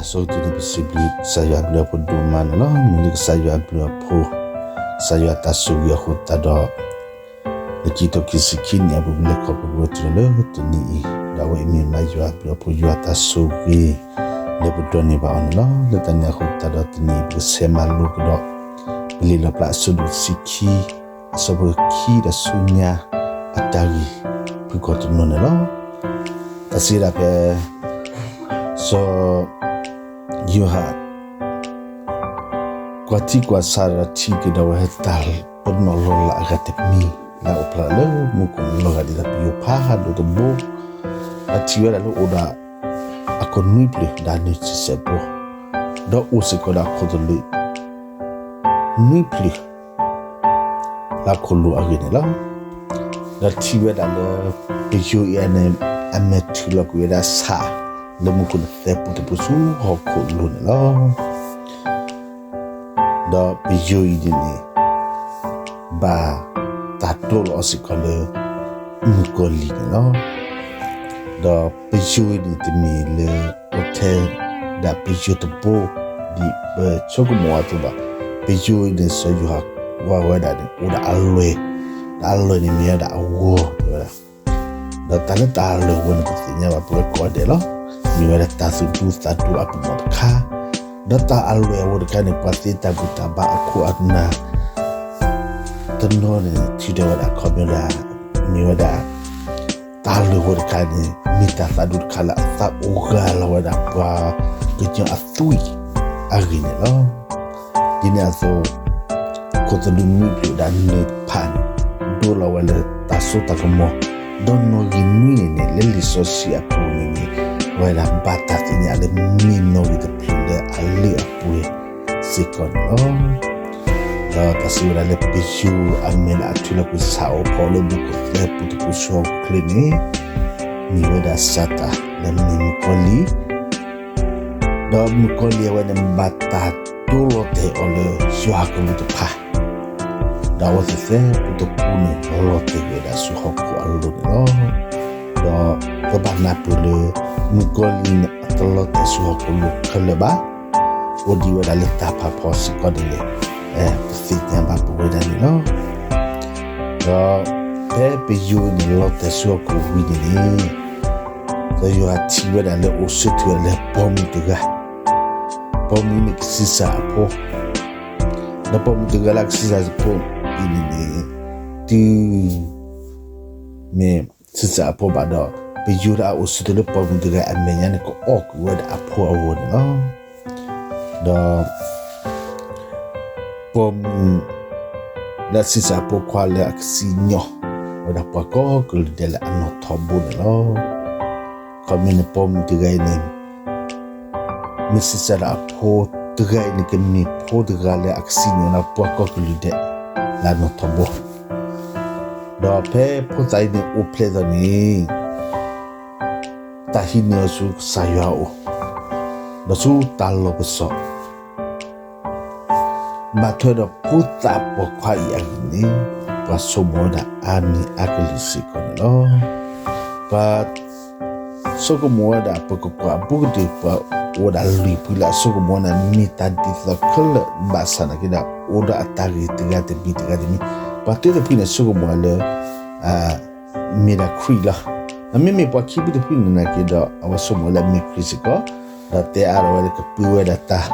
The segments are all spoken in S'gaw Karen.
အဆိကတၢၢ်န့ၣ် ပစံးဘျုးကစၢ်ယွၤအဘျုးအဖှိၣ်ဒိၣ်မးန့ၣ်လီၤ. မ့ၢ်လၢကစၢ်ယွၤအဘျုးအဖှိၣ်, ကစၢ်ယွၤအတၢ်ဆိၣ်ဂ့ၤအဃိသတးဒီး, လၢခံကထိခံဆံခံနံၣ်အပူၤ ပလဲၤခီဖျိဝဲတုၤလၢတနံၤအံၤ, ဒီးအဝဲအံၤမ့ၢ်မးယွၤအဘျုးအဖှိၣ် ယွၤအတၢ်ဆိၣ်ဂ့ၤ လၢပဒိးန့ၢ်ဘၣ်အီၤန့ၣ်လီၤ. လၢတၢ်န့ၣ်အဃိသတးဒီး တနံၤအံၤပကဆဲးမၤလိကဒီး ပလံာ်လီၣ်ဖျါအဆၢဒိၣ်တဆံခံ အဆၢဖိခံဒီးဆူညါ အတၢ်ဂ့ၢ်ဖုၣ်ကိာ်တနီၤန့ၣ်လီၤ. တၢ်စံးဒၣ်ဖဲ စီၤယိၤဟၣ် ကွၢ်ထံကွၢ်ဆးဒီးထံၣ်က့ၤဒီးဝဲတၢ်ပနီၣ်လီၤလးအဂၤတမံၤ လၢအအိၣ်ဖျါလၢမူခိၣ်လီၤဂာ်ဒ်သိးပယိၤဖးဒိၣ်တဘိ, ဒီးထံၣ်ဝဲဒၣ်လၢအိၣ်ဒီး အခိၣ်နွံဖျၢၣ်ဒီးနွံဆံဆဲးဖိ, ဒီးအိၣ်စ့ၢ်ကီးဒီးအခိၣ်သလုး နွံဖျၢၣ် လၢအခိၣ်လိၤအဂ့ၢ်န့ၣ်လီၤ. ဒီးထံၣ်ဝဲဒၣ်လၢ ပယိၤအံၤန့ၣ် အမဲာ်ထူးလီၤကွံာ်ဝဲဒၣ်ဆၣ် လၢမူခိၣ်န့ၣ်သဲပူတပူဆူဟီၣ်ခိၣ်လိၤန့ၣ်လီၤ. ဒီးပယိၤအံၤန့ၣ်န့ၣ် ဘၣ်တၢ်တိၢ်လီၤအီၤစ့ၢ်ကီးလၢ မုၣ်ကီၤလံၢ်န့ၣ်လီၤ. ဒီးပယိၤအံၤန့ၣ်တမ့ၢ်လၢအိၣ်ထဲဒၣ်ပယိၤတဘိ ဒ်ပဆိကမိၣ်အသိးဘၣ်. ပယိၤအံၤန့ၣ် စီၤယိၤဟၣ်ကွၢ်ဝဲဒၣ်န့ၣ် အိၣ်ဒီးအလွဲၢ်, ဒီးအလွဲၢ်န့ၣ်မ့ၢ်ဝဲဒၣ်အဂီၤတဲဝဲဒၣ်. ဒီးတၢ်လၢတၢ်အလွဲၢ်အဂီၤန့ၣ် ပသ့ၣ်ညါဘၣ်ပဝဲကိးဂၤဒဲးလီၤ. မ့ၢ်ဝဲဒၣ်တၢ်သူၣ်ဒူသးဒူအပနီၣ်တခါ, ဒီးတၢ်အလွဲၢ်အဂီၤတခါန့ၣ် ပှၤသ့တၢ်ဘူၣ်တၢ်ဘါအခိၣ်အနၢ် တနီၤန့ၣ် ထုးထီၣ်ဝဲဒၣ်ခီပညီဒၣ် မ့ၢ်ဝဲဒၣ် တၢ်အလွဲၢ်အဂီၤတခါန့ၣ် မ့ၢ်တၢ်သးဒူတခါလၢအသးအိၣ်ဂၢၢ်လီၤဝဲဒၣ်ပှၤကညီအသွံၣ်အဂ့ၢ်န့ၣ်လီၤ. ဒ်န့ၣ်အသိး ခိၣ်သလုးနွံဖျၢၣ်ဒီးနွံဖးန့ၣ် ဒိလီၤဝဲလၢတၢ်စိတၢ်ကမီၤ, ဒီးနီၣ်ဂံၢ်နွံန့ၣ်န့ၣ် လၢလံာ်စီဆှံအပူၤန့ၣ်န့ၣ် ဝဲဒၣ်ဘၣ်တၢ်သ့ၣ်ညါလၢမ့ၢ်နီၣ်ဂံၢ်တဖျၢၣ်လၢအလၢအပှဲၤစ့ၢ်ကီးန့ၣ်လီၤ. ဒီးတၢ်စံးဝဲဒၣ်လၢပယိၤအမဲာ်လၢအထူလီၤကွံာ်ဆၣ်အိၣ်ဖီလၢမူခိၣ်သဲပူတပူဆူဟီၣ်ခိၣ်ချၢန့ၣ် မ့ၢ်ဝဲဒၣ်စးတၢ်လၢမ့ၢ်မုၣ်ကီၤလံၢ်, ဒီးမုၣ်ကီၤလံၢ်အဝဲန့ၣ် ဘၣ်တၢ်တိၢ်လီၤတဲာ်အီၤလၢယွၤအကလူးတဖၣ်, ဒီးအဝဲသ့ၣ်သဲပူတပူန့ၣ် လီၤတဲာ်ဝဲဒၣ်ဆူဟီၣ်ခိၣ်အလိၤန့ၣ်လီၤ. ဒီးပဘၣ်နၢ်ပၢၢ်လၢ မုၣ်ကီၤလံၢ်န့ၣ် အတလီၤတဲာ်ဆူဟီၣ်ခိၣ်လိၤခဲလၢာ်ဘၣ်, အိၣ်ဒံးဝဲဒၣ်လၢတၢ်ဖးဖီစ့ၢ်ကီးန့ၣ်န့ၣ် ပသ့ၣ်ညါဘၣ်ပဝဲဒၣ်န့ၣ်လီၤ. ဒီးဖဲပယိၤန့ၣ် လီၤတဲာ်ဆူဟီၣ်ခိၣ်ဝံၤန့ၣ်န့ၣ် စီၤယိၤဟၣ်ထံၣ်ဝဲဒၣ်လၢအိၣ်ဆၢထၢၣ်ဝဲဒၣ်လၢပိာ်မုၣ်တဂၤ, ပိာ်မုၣ်န့ၣ်ကဆံးစၢ်အဖိ, ဒီးပိာ်မုၣ်တဂၤလၢအကဆံးစၢ်အဖိအံၤန့ၣ်န့ၣ် တုၤ မ့ၢ်ဆံးစၢ်အဖိဘၣ်ဒီး ပယိၤလၢအအိၣ်ဆၢထၢၣ်လၢပိာ်မုၣ်တဂၤအမဲာ်ညါန့ၣ် ကအီၣ်ကွံာ်ဝဲဒၣ်အဖိအဂီၢ်န့ၣ်လီၤ. ဒီး ပိာ်မုၣ်လၢအဆံးစၢ်အဖိခွါလၢအကစံၣ်ညီၣ် ဝဲဒၣ်ပှၤကိးကလုာ်ဒဲးလၢအနီၣ်ထိးဘိန့ၣ်လီၤ. ခီမ့ၢ်န့ၣ်ပိာ်မုၣ်တဂၤအံၤန့ၣ် မ့ၢ်ဆံးစၢ်ဒၣ်အဖိတဂၤအံၤန့ၣ် ကမ့ၢ်ဖိတဂၤလၢအကစံၣ်ညီၣ်ဒီးပှၤကိးကလုာ်ဒဲးလၢအနီၣ်ထိးဘိ, ဒီးဖဲဖိသၣ်အံၤန့ၣ်အိၣ်ဖျဲၣ်အသိးန့ၣ် တၢ်ဟံးန့ၢ်အီၤဆူကစၢ်ယွၤအအိၣ်, ဒီးဆူတၢ်လီၢ်ပစိာ် ဘၣ်ထွဲဒီးဖိသၣ်ပိာ်ခွါအံၤအဂ့ၢ်န့ၣ် ပှၤဆိကမိၣ်ဝဲဒၣ်အါမံၤအါကလုာ်စ့ၢ်ကီးန့ၣ်လီၤ. ပှၤဆိကမိၣ်ဝဲဒၣ် ပကကွၢ်အဘူးကတၢၢ် ပှၤအိၣ်ဝဲဒၣ်လွံၢ်ဖုလၢအဆိကမိၣ်ဝဲဒၣ် မ့ၢ်တၢ်ဒ်သိးခဲလၢာ်ဘၣ်ဆၣ်နာ်က့ဒီး အိၣ်ဒီးအတၢ်ဂ့ၢ်တဂၤတမံၤတဂၤတမံၤ, ပှၤတၢတဖုန့ၣ် ဆိကမိၣ်ဝဲလၢ မ့ၢ်ဒၣ်ခရံာ်လီၤ. ဒီးမ့မ့ၢ်ပှၤခံဖုတဖုန့ၣ်နာ်က့ဒီး အဝဲဆိကမိၣ်လၢအမ့ၢ်ခရံာ်စ့ၢ်ကီး, ဒီးတဲအါထီၣ်ဝဲလၢကပၢဝဲဒၣ်တၢ်,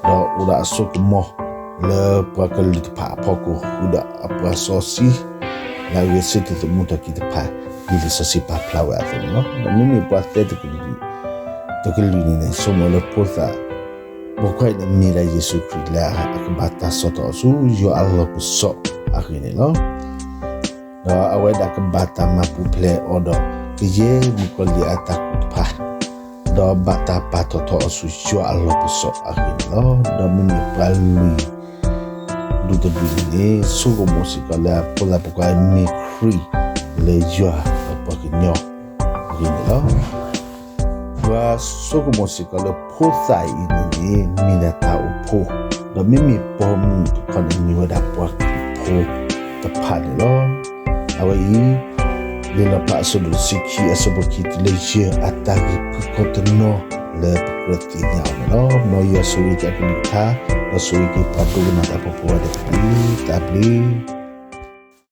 ဒီးအိၣ်ဒီးအစိကမီၤ လၢပှၤကလုာ်တဖၣ်အဖီခိၣ် ဃုာ်ဒီးအပှၤစီဆှံ လၢအဂဲၤဆၢထၢၣ်သမူထီၣ်က့ၤတဖၣ် ဒ်လံာ်စီဆှံပာ်ဖျါဝဲအသိးန့ၣ်လီၤ. ဒီးမ့မ့ၢ်ပှၤသဲတကလုာ် တကလုာ်န့ၣ်န့ၣ် ဆိကမိၣ်လၢဖိသၣ် ပိာ်ခွါအံၤန့ၣ် မ့ၢ်ဒၣ်ယ့ၣ်ၡူးခရံာ်လၢအကဘၣ်တၢ်ဆီၣ်ထွဲအီၤဆူ ယွၤအလီၢ်ပစိာ်အဂ့ၢ်န့ၣ်လီၤ. ဒီးအဝဲဒၣ်ကဘၣ်တၢ်မၤပူၤဖျဲးအီၤဒီး ကယဲၢ်မုၣ်ကီၤလံၢ်အတၢ်ကူၣ်တဖၣ်, ဒီးဘၣ်တၢ်ပာ်ထီၣ်ထီအီၤဆူယွၤအလီၢ်ပစိာ်အဂ့ၢ်န့ၣ်လီၤ. ဒီးမ့မ့ၢ်ပှၤလွံၢ် ဒူၣ်တဒူၣ်န့ၣ်န့ၣ် ဆိကမိၣ်စ့ၢ်ကီးလၢအဖိသၣ်ပိာ်ခွါမ့ၢ်ခရံာ် လၢယွၤဒီးပှၤကညီအဂ့ၢ်န့ၣ်လီၤ. ပှၤဆိကမိၣ်စ့ၢ်ကီးလၢဖိသၣ်အံၤန့ၣ်န့ၣ် မ့ၢ်ဒၣ်တၢ်အိၣ်ဖှိၣ်, ဒီးမ့မ့ၢ်ပိာ်မုၣ်တခီန့ၣ် မ့ၢ်ဝဲဒၣ်ပှၤခရံာ်ဖိတဖၣ်န့ၣ်လီၤ. အဝဲအံၤ လံာ်လီၣ်ဖျါအဆၢဒိၣ်တဆံခံ အဆၢဖိခံတုၤလၢယဲၢ် အတၢ်ဂ့ၢ်ဖုၣ်ကိာ်တနီၤ လၢပကြၢးသ့ၣ်ညါအီၤန့ၣ်လီၤ. မ်ယွၤဆိၣ်ဂ့ၤက့ၤအကလုၢ်ကထါ, ဒီးဆိၣ်ဂ့ၤက့ၤပှၤဒိကနၣ်တၢ်ဖိကိးဂၤဒဲးတက့ၢ်. တၢ်ဘျုး